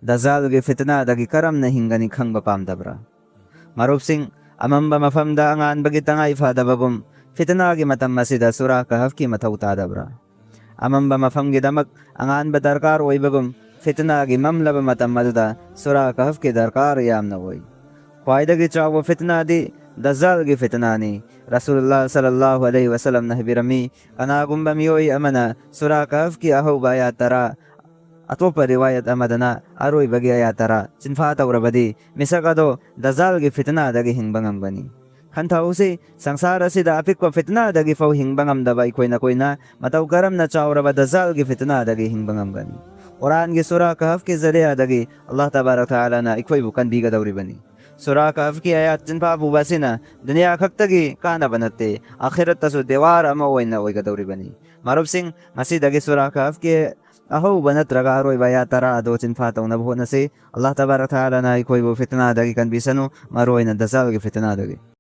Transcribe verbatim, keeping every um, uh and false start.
ꯗꯖꯥꯜꯒꯤ ꯐꯤꯇꯅꯥꯗꯒꯤ ꯀꯔꯝꯅ ꯍꯤꯡꯒꯅꯤ ꯈꯪꯕ ꯄꯥꯝꯗꯕ꯭ꯔꯥ? ꯃꯔꯨꯞꯁꯤꯡ, ꯑꯃꯝꯕ ꯃꯐꯝꯗ ꯑꯉꯥꯟꯕꯒꯤ ꯇꯉꯥꯏ ꯐꯗꯕꯒꯨꯝ, ꯐꯤꯇꯅꯥꯒꯤ ꯃꯇꯝ ꯑꯁꯤꯗ ꯁꯨꯔꯥ ꯀꯍꯐꯀꯤ ꯃꯊꯧ ꯇꯥꯗꯕ꯭ꯔꯥ? ꯑꯃꯝꯕ ꯃꯐꯝꯒꯤꯗꯃꯛ ꯑꯉꯥꯟꯕ ꯗꯔꯀꯥꯔ ꯑꯣꯏꯕꯒꯨꯝ, ꯐꯤꯇꯅꯥꯒꯤ ꯃꯝꯂꯕ ꯃꯇꯝ ꯑꯗꯨꯗ ꯁꯨꯔꯥ ꯀꯍꯐꯀꯤ ꯗꯔꯀꯥꯔ ꯌꯥꯝꯅ ꯑꯣꯏ꯫ ꯈ꯭ꯋꯥꯏꯗꯒꯤ ꯆꯥꯎꯕ ꯐꯤꯇꯅꯥꯗꯤ ꯗꯖꯥꯜꯒꯤ ꯐꯤꯇꯅꯥꯅꯤ꯫ ꯔꯁꯨꯂꯨꯜꯂꯥꯍ ꯁꯜꯂꯜꯂꯥꯍꯨ ꯑꯂꯩꯍꯤ ꯋꯁꯜꯂꯝꯅ ꯍꯥꯏꯕꯤꯔꯝꯃꯤ, ꯀꯅꯥꯒꯨꯝꯕ ꯃꯤꯑꯣꯏ ꯑꯃꯅ ꯁꯨꯔꯥ ꯀꯍꯐꯀꯤ ꯑꯍꯧꯕ ꯑꯥꯌꯥꯠ ꯇꯔꯥ, ꯑꯇꯣꯞꯄ ꯔꯤꯋꯥꯌꯠ ꯑꯃꯗꯅ ꯑꯔꯣꯏꯕꯒꯤ ꯑꯥꯌꯥꯠ ꯇꯔꯥ ꯆꯤꯟꯐꯥ ꯇꯧꯔꯕꯗꯤ, ꯃꯤꯁꯛ ꯑꯗꯣ ꯗꯖꯥꯜꯒꯤ ꯐꯤꯇꯅꯥꯗꯒꯤ ꯍꯤꯡꯕ ꯉꯝꯒꯅꯤ꯫ ꯈꯟꯊꯍꯧꯁꯤ, ꯁꯪꯁꯥꯔ ꯑꯁꯤꯗ ꯑꯄꯤꯛꯄ ꯐꯤꯇꯅꯥꯗꯒꯤ ꯐꯥꯎ ꯍꯤꯡꯕ ꯉꯝꯗꯕ ꯑꯩꯈꯣꯏꯅ, ꯀꯣꯏꯅ ꯃꯇꯧ ꯀꯔꯝꯅ ꯆꯥꯎꯔꯕ ꯗꯖꯥꯜꯒꯤ ꯐꯤꯇꯅꯥꯗꯒꯤ ꯍꯤꯡꯕ ꯉꯝꯒꯅꯤ? ꯀꯨꯔꯥꯟꯒꯤ ꯁꯨꯔꯥ ꯀꯍꯐꯀꯤ ꯖꯔꯤꯌꯥꯗꯒꯤ ꯑꯜꯂꯥꯍ ꯇꯕꯥꯔꯛ ꯇꯥꯂꯥꯅ ꯑꯩꯈꯣꯏꯕꯨ ꯀꯟꯕꯤꯒꯗꯧꯔꯤꯕꯅꯤ꯫ ꯁꯨꯔꯥ ꯀꯍꯐꯀꯤ ꯑꯥꯌꯥꯠ ꯆꯤꯟꯐꯥ ꯄꯨꯕ ꯑꯁꯤꯅ ꯗꯨꯅꯤꯌꯥ ꯈꯛꯇꯒꯤ ꯀꯥꯟꯅꯕ ꯅꯠꯇꯦ, ꯑꯥꯈꯤꯔꯠꯇꯁꯨ ꯗꯦꯋꯥꯔ ꯑꯃ ꯑꯣꯏꯅ ꯑꯣꯏꯒꯗꯧꯔꯤꯕꯅꯤ꯫ ꯃꯔꯨꯞꯁꯤꯡ, ꯉꯁꯤꯗꯒꯤ ꯁꯨꯔꯥ ꯀꯍꯐꯀꯤ ꯑꯍꯧꯕ ꯅꯠꯇ꯭ꯔꯒ ꯑꯔꯣꯏꯕ ꯑꯥꯌꯥꯠ ꯇꯔꯥ ꯑꯗꯨ ꯆꯤꯟꯐꯥ ꯇꯧꯅꯕ ꯍꯣꯠꯅꯁꯤ꯫ ꯑꯜꯂꯥꯍ ꯇꯕꯥꯔꯛ ꯇꯥꯂꯥꯅ ꯑꯩꯈꯣꯏꯕꯨ ꯐꯤꯇꯅꯥꯗꯒꯤ ꯀꯟꯕꯤꯁꯅꯨ, ꯃꯔꯨꯑꯣꯏꯅ ꯗꯖꯥꯜꯒꯤ ꯐꯤꯇꯅꯥꯗꯒꯤ꯫